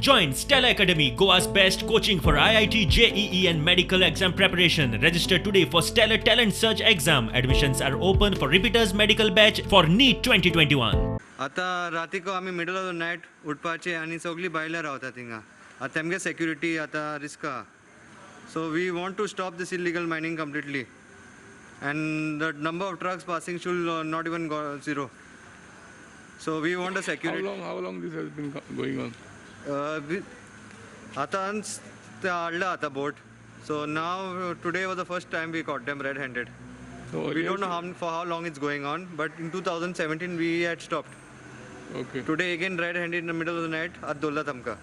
Join Stella Academy, Goa's best coaching for IIT, JEE, and medical exam preparation. Register today for Stellar Talent Search exam. Admissions are open for repeaters medical batch for NEET 2021. आतां रातीको आमी middle of the night उठपाचें आनी सगळीं बायलां रावता थिंगा. आतां तेमगे security आतां risk आहा. So we want to stop this illegal mining completely, and the number of trucks passing should not even go zero. So we want a How security. long, how long this has been going on? आतां ते हाडला आतां boat. So now today was the first time we caught them red handed. So We earlier- don't know how, for how long it's going on, but in 2017 we had stopped. Today again red-handed in the middle of the night at Dolla Tamka.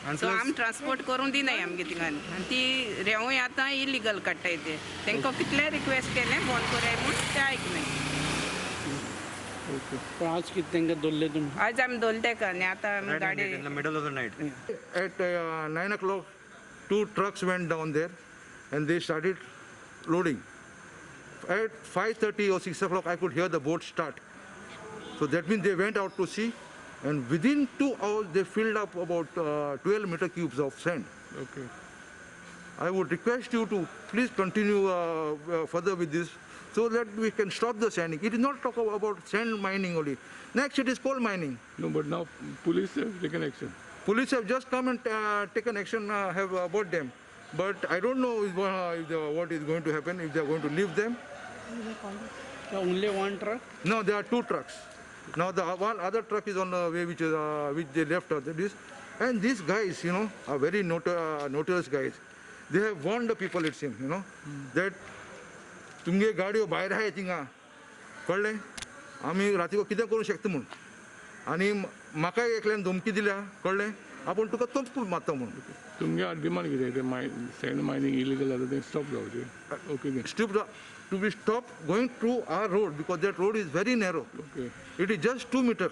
And so plus, आमी transport करूंक दिनाय आमगे थिंगान आनी ती रेंवूय आतां illegal काडटाय ते. तांकां कितलें रिक्वेस्ट केलें बंद कराय म्हूण, ते आयकनाय. पण आज कितें तांकां दवरले तुमी? आज आमी दवरले तेका आनी आतां आमी गाडी red-handed in the middle of the night. At 9 o'clock, two trucks went down there and they started loading. At 5:30 or 6 o'clock, I could hear the boat start. So that means they went out to sea, and within 2 hours, they filled up about 12 meter cubes of sand. I would request you to please continue further with this so that we can stop the sanding. It is not talk about sand mining only. Next, it is coal mining. No, but now police have taken action. Police have just come and taken action, have bought them. But I don't know if what is going to happen, if they are going to leave them. Only one truck? No, there are two trucks. Now the one other truck is on the way, which they left this. And these guys are very notorious guys. They have warned the people, it seems, that तुमगे गाडयो भायर आहाय थिंगा, कळ्ळें, आमी रातीको कितें करूंक शकता म्हूण. आनी म्हाकाय एकल्यान धमकी दिल्या, कळ्ळें, आपूण तुका तोप मारता म्हूण. तुमगे डिमांड कितें? ते सँड मायनींग इलिगल जाता तें स्टॉप जावचें, okay? Stop to be stopped going through our road, because that road is very narrow. It is just 2 meter.